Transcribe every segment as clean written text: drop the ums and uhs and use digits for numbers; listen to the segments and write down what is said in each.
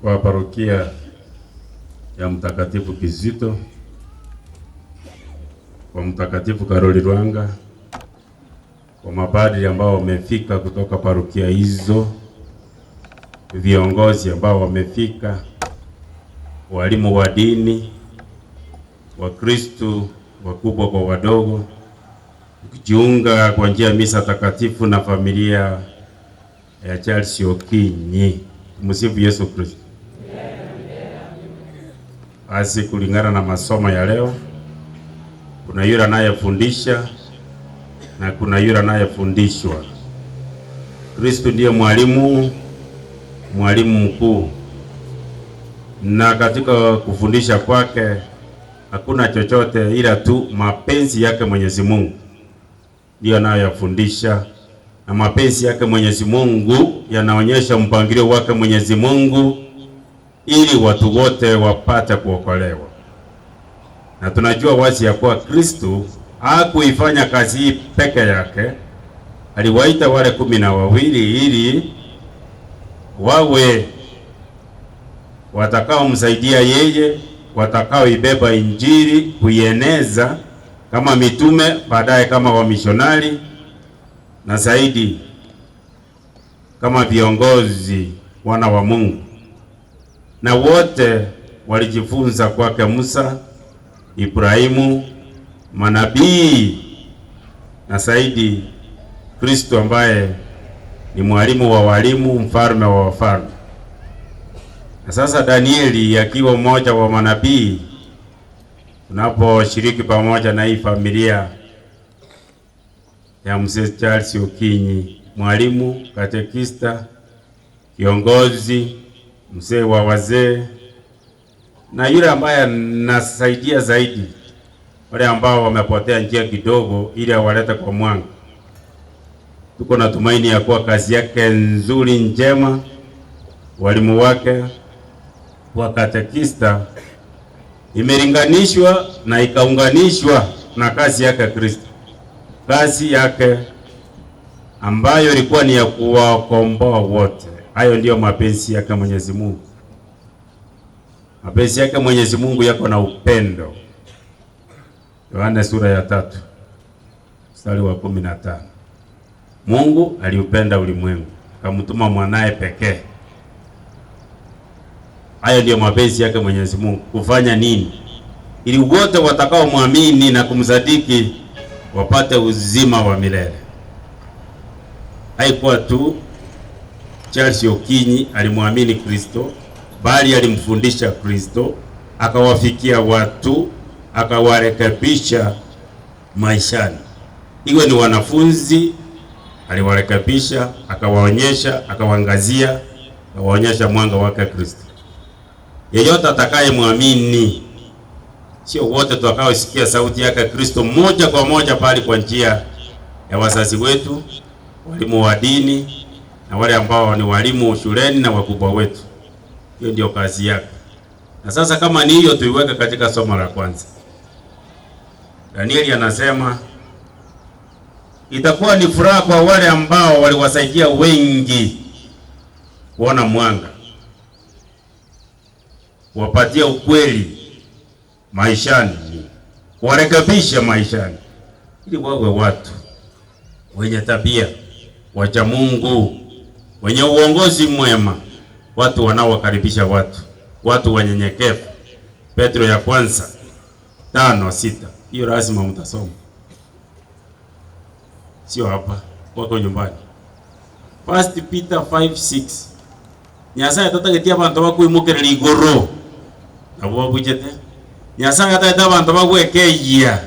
Wa parokia ya Mtakatifu Kizito, kwa Mtakatifu Karoli Lwanga, kwa mapadri ambao wamefika kutoka parokia hizo, viongozi ambao wamefika, walimu wa dini, Wakristo wakubwa kwa wadogo, ukijiunga kwa njia ya misa takatifu na familia ya Charles Okinyi. Tumsifu Yesu Kristo. Basi kulingana na masomo ya leo, kuna yule anayefundisha na kuna yule anayefundishwa. Kristo ndiye mwalimu, mwalimu mkuu, na katika kufundisha kwake hakuna chochote ila tu mapenzi yake Mwenyezi Mungu ndiyo anayoyafundisha, na mapenzi yake Mwenyezi Mungu yanaonyesha mpangilio wake Mwenyezi Mungu ili watu wote wapate kuokolewa. Na tunajua wazi ya kuwa Kristo hakuifanya kazi hii peke yake, aliwaita wale 12 ili wawe watakaomsaidia yeye, watakaoibeba Injili kuieneza kama mitume, baadaye kama wamishonari, na zaidi kama viongozi wana wa Mungu. Na wote walijifunza kwake Musa, Ibrahimu, manabii na zaidi Kristo ambaye ni mwalimu wa walimu, mfalme wa wafalme. Na sasa Danieli akiwa mmoja wa manabii, tunaposhiriki pamoja na hii familia ya Mzee Charles Okinyi, mwalimu, katekista, kiongozi, mzee wa wazee, na yule ambaye anasaidia zaidi wale ambao wamepotea njia kidogo, ili awalete kwa mwanga. Tuko na tumaini ya kuwa kazi yake nzuri njema, walimu wake wa katekista, imelinganishwa na ikaunganishwa na kazi yake Kristo, kazi yake ambayo ilikuwa ni ya kuwakomboa wote. Hayo ndiyo mapenzi yake Mwenyezi Mungu. Mapenzi yake Mwenyezi Mungu yako na upendo. Yohana sura ya 3 mstari wa 15. Mungu aliupenda ulimwengu akamtuma mwanae pekee. Hayo ndiyo mapenzi yake Mwenyezi Mungu. Kufanya nini? Ili wote watakaomwamini na kumsadiki wapate uzima wa milele. Haikuwa tu Charles Okinyi alimwamini Kristo, bali alimfundisha Kristo, akawafikia watu, akawarekebisha maishani. Iwe ni wanafunzi aliwarekebisha, akawaonyesha, akawaangazia, akawaonyesha mwanga wake Kristo. Yeyote atakayemwamini, sio wote tutakaosikia sauti yake Kristo moja kwa moja, bali kwa njia ya wazazi wetu, walimu wa dini na wale ambao ni walimu shuleni na wakubwa wetu. Hiyo ndio kazi yake. Na sasa kama ni hiyo, tuiweke katika somo la kwanza. Danieli anasema itakuwa ni furaha kwa wale ambao waliwasaidia wengi kuona mwanga, kuwapatia ukweli maishani, kuwarekebisha maishani, ili wawe watu wenye tabia, wacha Mungu, wenye uongozi mwema, watu wanaowakaribisha watu, watu wanyenyekevu. Petro ya kwanza 5:6. Hiyo lazima mtasoma, sio hapa, wako nyumbani. First Peter 5:6. Nyasaye tatagetia abantu bakwimukerera igoro nabo babujete. Nyasaye atagete abantu bagwekeyia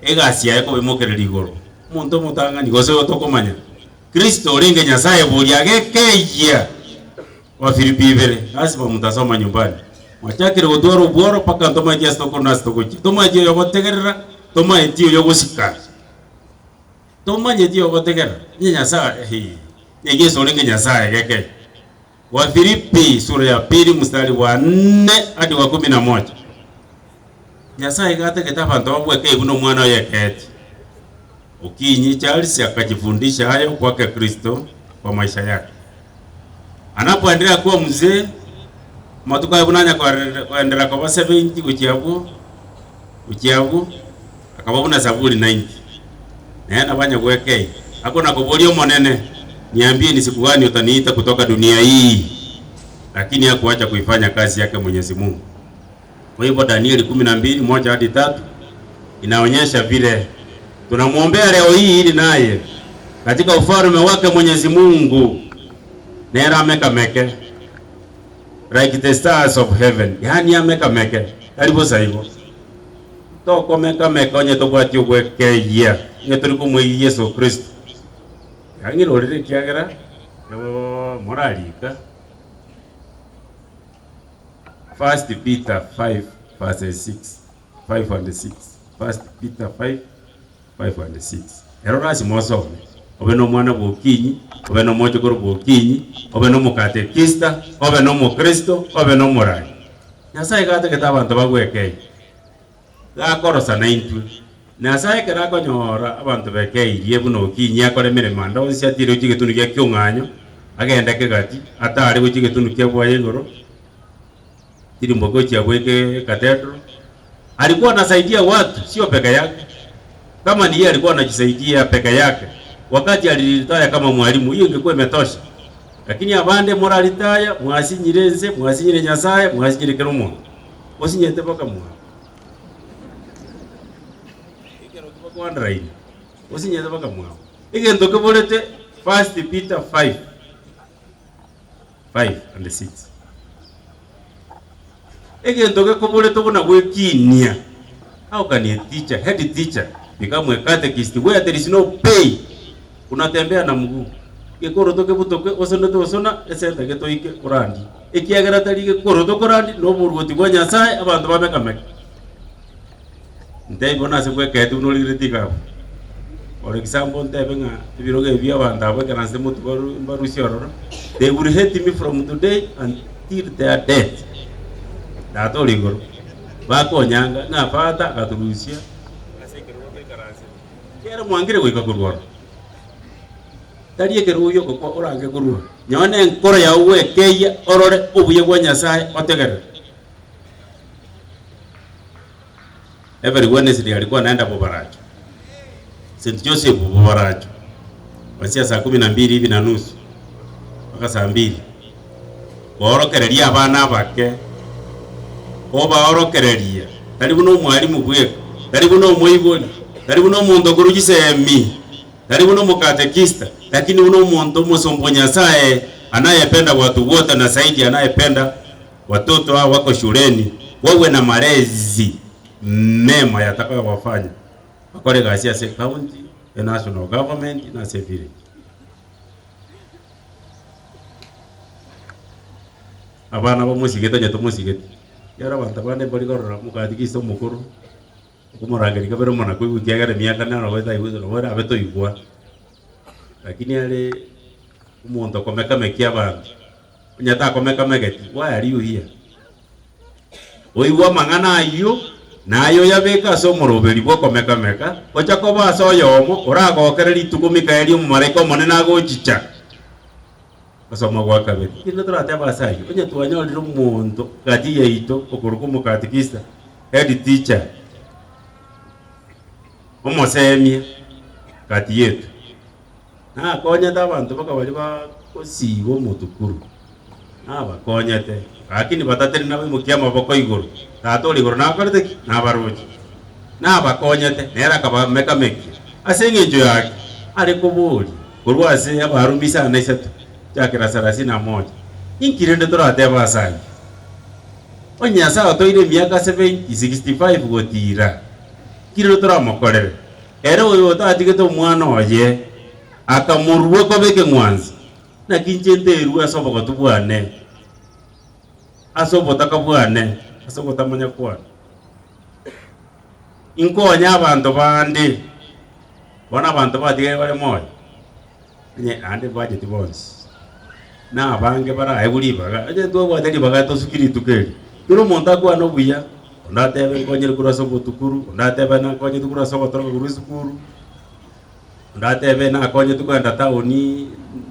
egasi yaye kobimukerera igoro. Omonto omotang'ani gose otokomanya Kristo oringe Nyasaye buri agekeyia. Wa Filipi ibere lazima mtasoma nyumbani. Mwachakire gotwara obworo paka ntomaetie ase tokoro na ase togochia. Tomaetie oyo gotegerera, tomaetie oyo gosika. Tomanyeti oyo gotegerera. Nye Nyasaye, nye Yesu oringe Nyasaye geke. Wa Filipi sura ya 2 mstari wa 4 hadi wa 11. Nyasaye gategete abantu babweke buno mwana yekete. Okinyi Charles akajifundisha hayo kwake Kristo kwa maisha yake. Anapoendelea kuwa mzee, Amatuko aye buna anya koenderera koba 70 gochia abwo, gochia abwo, akaba buna Zaburi 90. Naye nabo anya gwekei, akona koboria Omonene, Niambie ni siku gani utaniita kutoka dunia hii? Lakini hakuacha kuifanya kazi yake Mwenyezi Mungu. Kwa hivyo Danieli 12:1 hadi 3 inaonyesha vile tunamwombea leo hii ili naye katika ufalme wake Mwenyezi Mungu nera amekameke like the stars of heaven, yani amekameke karibu saigo tokomekameka onye tobwati ogwekeia onye tori komweigia Yesu Kristo yang'irorire kiagera morarika. First Peter 5 verses 6, 5 and 6. First Peter 5 5 and 6. Ero lazima osome obe nomwana bwa Okinyi, obe nomochokoro bwa Okinyi, obe nomokatekista, obe nomokristo, obe nomorai. Nyasaye gatagete abanto bagwekei gakorosa na intwe. Nyasaye ekero akonyora abanto bekeirie buna Okinyi akore emeremo ande onsi atire gochia egetunu gia kiong'anyo agende kegati atare gochia egetunu kia bwaye igoro tirimbo gochia bweke cathedral. Alikuwa anasaidia watu, sio peke yake. Kama ni yeye alikuwa anajisaidia peke yake wakati aliritaya kama mwalimu, hiyo ingekuwa imetosha. Lakini abande moraritaya mwasinyire nse, mwasinyire Nyasaye, mwasinyire kero omonto osinyete mpaka mwa ekero kibakwandaraine osinyete mpaka mwao egento keborete. First Peter 5 5 and 6, egento gekoborete buna gwekinia. How can a teacher, head teacher, become a catechist where there is no pay? Unatembea na mguu gekoroto kebutoke osonete osona esenta getoike orandi ekiagera tari gekoroto korandi no oboruoti bwa Nyasaye abanto bamekameke ntebe nase bwekete buna origire tigabo. For example, ntebe ng'a ebirogo ebi abanto abo ekeranse motu mbarusia ororo, they will hate me from today until their death. Tata ore igoro bakonyanga ng'a fata akaturusia ase ekerogo toikaranse kere mwangire goika korwa ororo tari ekerogo giokokwa orange korwa nyone enkoro yago gwekeia orore obuya bwa Nyasaye otegerere. Every Wednesday alikuwa anaenda Bobaracho, St. Joseph Bobaracho, kuanzia saa 12 hivi na nusu mpaka saa 2 boorokereria abana abake obaorokereria karibu na omwalimu bweka karibu na omoibori karibu na omonto okorwa chisemi karibu na omokatekista lakini buna omonto omosombo Nyasaye anayependa watu wote na zaidi anayependa watoto hao wako shuleni wawe na malezi mema yatakayowafanya bakore gasi ase county, the national government na ase village. Abana bamosigete onye tomosigete ekero abanto bande mbari korora mokatigisa omokoro okomorangeria kabere omona koigwa ekiagera emiaka nero otaigwete nabo orabe toigwa lakini are omonto okomekamekia abanto onye takomekamegeti, why are you here? Oigwe amang'ana aywo naye oyabeke ase omoroberi bwa okomekameka ocha koba ase oyomo oragokere rituko Mikaeli omomalaika omonene agochicha. Gosoma gwa kabere kende toratebe ase aywo onye twanyorire omonto gati yaito okorokwa omokatikista, head teacher, omosemia gati yetu nakonyete abanto mpaka baria bagosiba omotukuru nabakonyete lakini batateri nabaimokia amaboko igoro tata ore igoro nakorete ki nabaroche nabakonyete nere akabamekamekia ase eng'encho yake are koboria korwa ase abarumi isano na isato chakera 31 inki rende toratebe ase aywo onye Nyasaye otoire emiaka 70 65 gotira ki rende toramokorere ere oyo otatigete omwana oye akamorua koba ekeng'wanso naki inche nterwe ase obogotu bwane ase obotaka bwane ase obotamanya kwane inkonya abanto bande bono abanto batigere bare moyo onye ande budget bonsi na abange baraegwa ribaga onye twabwate ribaga tosuki rituko eri kera omonto akwane obuya onde atebe nkonyere korwa ase obotukuru onde atebe nakonyete korwa ase ogotoroka korwa esukuru onde atebe nakonyete kogenda town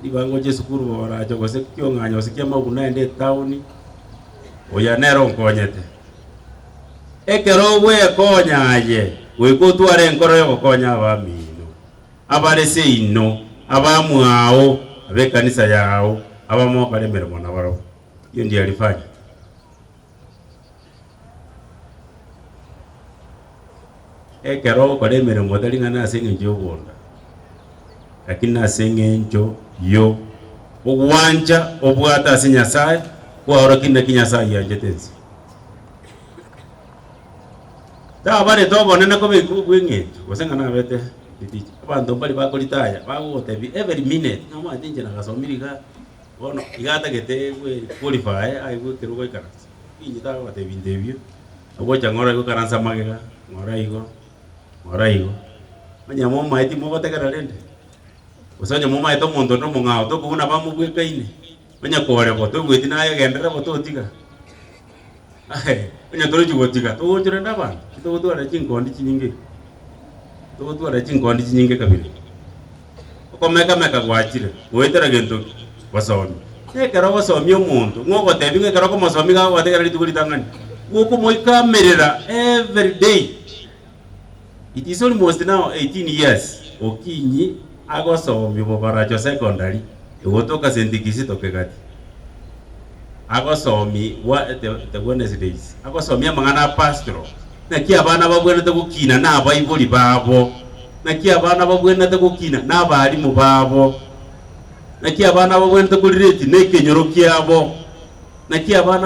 ribaga ngocha esukuru boracho gose kiong'anyo gose kiamaguna naende etown. Oyo nere onkonyete. Ekero ogwekonya aye, goika otware enkoro yogokonya abamino, abare seino, abamwao, abe ekanisa yao, abamokora emeremo nabarabwo. Hiyo ndiyo alifanya. Ekero ogokora emeremo otari ng'a nase eng'encho ya obonda, lakini nase eng'encho yo ogwancha obwate ase Nyasaye, kwaorokia naki Nyasaye ayanchete ense. Tabarete obonene koba bwa eng'encho, gose ng'a nabete riticha. Abanto mbari bakoritaya, bagogotebia every minute, ng'a omanyete inche nagasomire igaa, bono iga atagete qualify aigwe ekero ogoikaransa. Inche tagogotebia ebinto ebio, ogocha ng'ora goikaransa magega, ng'ora igo, ng'ora igo. Onye momaeti mogotegerera rende, gose onye momaete omonto onde omong'ao tokobuna bamobwekaine, onye kore bo toigweti naye genderera bo totiga. Onye torochi gotiga, togocha rende abanto, titogotwara chinkondi chinyinge iga, togotwara chinkondi chinyinge kabere. Okomekameka gwachire, goetera gento ki? Gosomia. Na ekero ogosomia omonto, ng'a ogotebi ng'a ekero okomosomia iga agogotegera rituko ritang'ani, gokomoikamerera every day. It is almost now 18 years Okinyi agosomia Bobaracho Secondary egotoka St Kizito Kegati. Agosomi wa the Wednesdays, agosomia amang'ana a pastoral, naki abana babwenerete gokina na abaibori babo, naki abana babwenerete gokina na abalimu babo, naki abana babwenerete korireti na ekenyoro kiabo, naki abana.